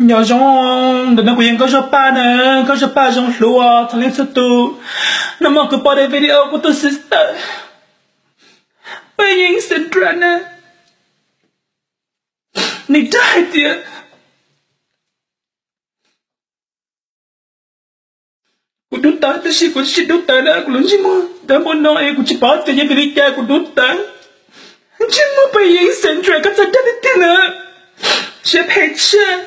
Nyob zoo, ntawm no kuv yog Nkauj Zog Paj na, Nkauj Zog Paj zoo hlub txhua leej txhua tus. Nag hmo kuv pom daim video kuv tus sister, peb yeej Sandra na, nws dag hais tias kuv dub tawv, tab sis kuv tsis dub tawv na, kuv lub ntsej muag tawv npaum no es kuv tsis paub tias yog vim li cas kuv dub tawv. Ntsej muag peb yeej Sandra, koj txawj dag tiag tiag na, siab phem tshiab.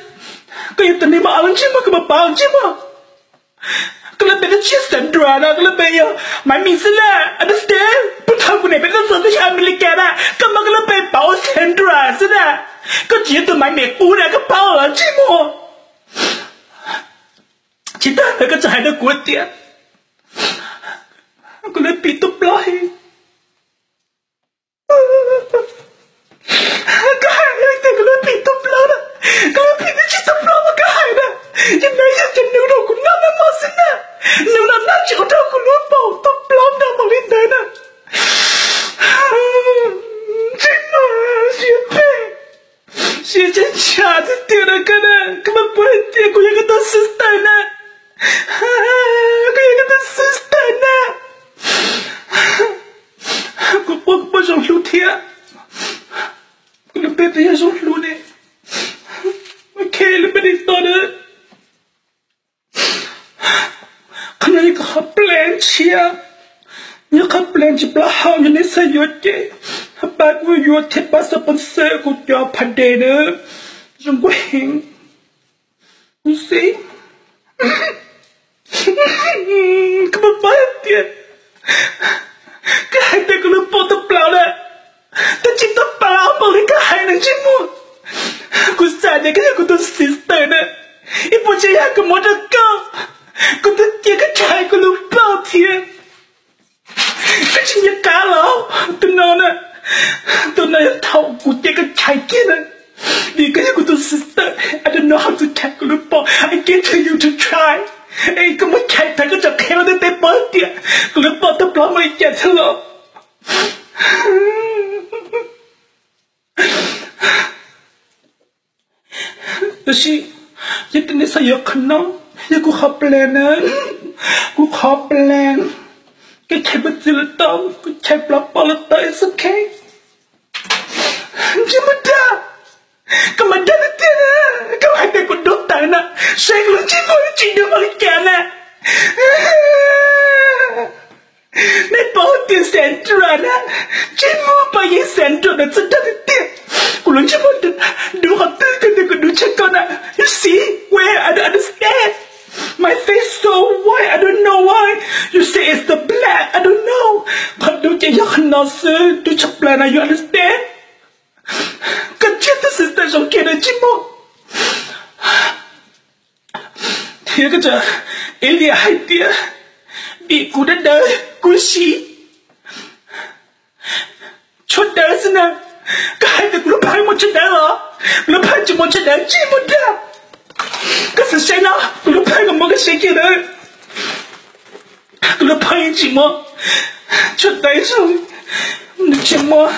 Koj yog tus neeg muaj ob lub ntsej muag, koj puas paub ntsej muag? Koj lub npe twb tsis yog Sandra no, koj lub npe yog Maiv Mis xwb na, understand? Puag thaum kuv niam peb tuaj txog twb yog Amelikas na, koj muab koj lub npe pauv ua Sandra xwb na. Koj tsis yog tus Maiv Mis qub na, koj paub los ntsej muag. Tsis tas ntawd koj tseem hais rau kuv tias kuv lub pim tuaj plaub. Koj hais tias kuv lub pim tuaj plaub na, koj lub pim twb tsis tuaj plaub mas koj hais na. Ces nws yog cov nug rau kuv noj noj mov xwb na, nws los noj tsis ua rau kuv lub paum tuaj plaub nrog npaum li ntawd na. Ntsej muag siab phem, siab ntshai tiag tiag na koj na, koj puas paub hais tias kuv yog koj tus sister na, kuv yog koj tus sister na. Kuv quaj kuv muaj zoo hlub thiab, kuv lub npe twb yog zoo hlub ne. Ok, lub npe li tod na. Qhov no yog kuv qhov plan tshiab, yog qhov plan tsis plaub hau, yog nej xav yuav ces pab kuv yuav thiab pab sponsor kuv cov phab des na, zoo nkauj heev. Kuv xav, koj puas paub tias koj hais tias kuv lub paum tuaj plaub na, twb tsis tuaj plaub npaum li koj hais na ntsej muag. Kuv xav tias koj yog kuv tus sister na, ib puas tsav yam kuv muab rau koj, kuv twb cia koj tsis hais kuv lub paum thiab. Koj tsis nco qab los? Tus no na, tus no yog thaum kuv cia koj chais kiag na, vim koj yog kuv tus sister, I don't know how to check kuv lub paum, I give to you to try. Es koj muab chais tag koj tseem qhia rau tej teb paub tias kuv lub paum tuaj plaub npaum li cas thiab los. Tab sis yog tias nej xav yuav qhov no, yog kuv qhov plan na, kuv qhov plan. Koj chais puas txwv los tau, koj chais plaub paum los tau, it's okay. Ntsej muag dag, koj mas dag tiag tiag na, koj hais tias kuv dub tawv na, saib kuv lub ntsej muag tsis dub npaum li cas na. Nej paub tias Sandra na, ntsej muag peb yeej Sandra na txawj dag tiag tiag. Kuv lub ntsej muag dub qhov twg, koj tias kuv dub tshaj koj na. You see, well, I don't understand. My face so white, I don't know why. You say it's the black, I don't know. Qhov dub ces yog qhov no xwb, dub tshaj plaws na, you understand? Koj tsiaj tus sister zoo kiag na ntsej muag. Thiab koj tseem ib liam hais tias vim kuv dawb dawb kuv siv tshuaj dawb xwb na. Koj hais tias kuv lub plhaw muaj tshuaj dawb los? Kuv lub plhaw tsis muaj tshuaj dawb, ntsej muag dag. Koj xav saib no, kuv lub plhaw kuv muab koj saib kiag na. Kuv lub plhaw yeej tsis muaj tshuaj dawb zoo, nws tsis muaj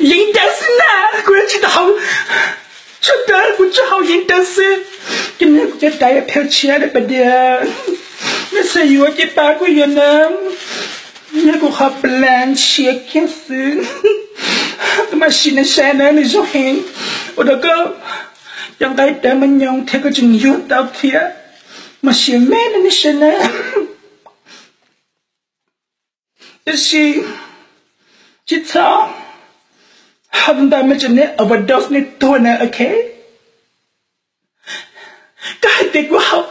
yeeb dawb xwb na. Kuv yeej tsis tau haus tshuaj dawb, kuv tsuas haus yeeb dawb xwb. Ces nws kuv cov dais phev tshiab dawb pas dias, nej xav yuav ces pab kuv yuav na. Yog kuv qhov plan tshiab kiag xwb. Koj mam siv nej saib na, nws zoo heev. Ua rau koj cov nqaij dawb mas nyoos thiab koj tseem yuag tau thiab. Mam siv me no nej saib na. Tab sis tsis txhob haus ntau mas tsam nej overdose nej tuag na, ok? Koj hais tias kuv haus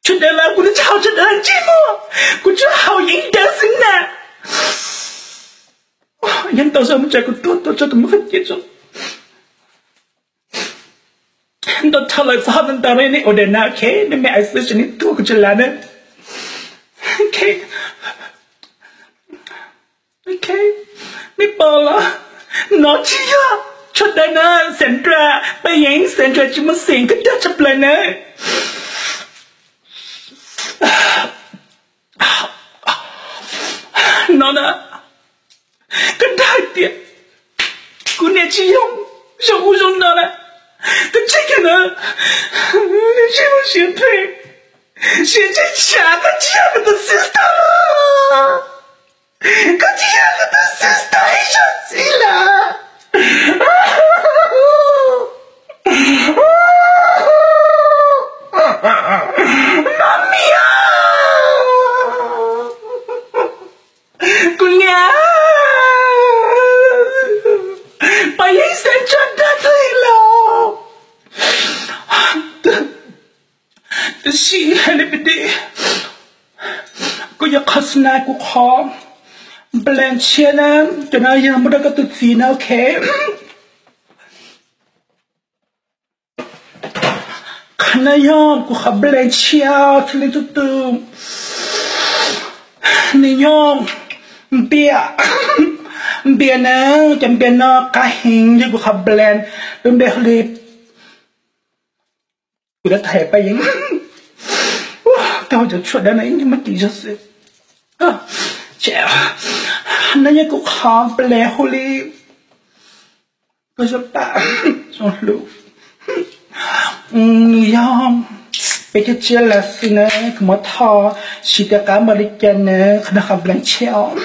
tshuaj dawb los kuv twb tsis haus tshuaj dawb ntsej muag, kuv tsuas haus yeeb dawb xwb na. Yeej tau zoo mus tsa kuv tuag tau tso kuv muab qhov cia tso. Ntau thawj lawm txhob haus ntau ntau no, nej ua dawm na, ok? Nej me ais xwb tsis nej tuag kuv tsis lav na. Ok, ok, nej pom los? No tsis yog tshuaj dawb na, Sandra, peb yeej Sandra tsis muaj xeem, koj dag tshaj plaws na. No na, koj dag hais tias kuv niam tsis yoog zoo ub zoo no na, Ntshe kuv siab phem, siab tshaj, koj tsis yog kuv tus sister los? Koj tsis yog kuv tus sister ib zaug txiv lawm? Mami, kuv niam, pab yeej xav tso dag twg los? Tab sis hais li pem, kuv yuav qhov xwb na, kuv qhov plan tshiab na, cov no yog muab rau koj tus txiv na, ok? Qhov no yog kuv qhov plan tshiab, txhua leej txhua tus, nws yog npias, npias na, cov npias no qab heev, yog kuv qhov plan, lub npe hu li, kuv tab tom hais pab yeej, koj cov tshuaj dawb no ib nyuag muaj ceem zog xwb. No yog kuv qhov plan hu li, koj zoo pab, zoo hlub, nws yog peb cog tsiab lawm xwb na, kuv muab tho siv tias qab npaum li cas na, qhov no qhov plan tshiab os.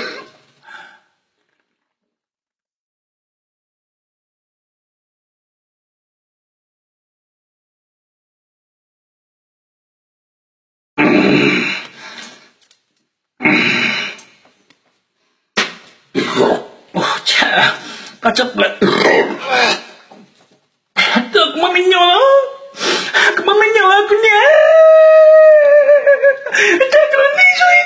Kuv muaj me nyuam, kuv muaj me nyuam los kuv niam, cas kuv niam zoo li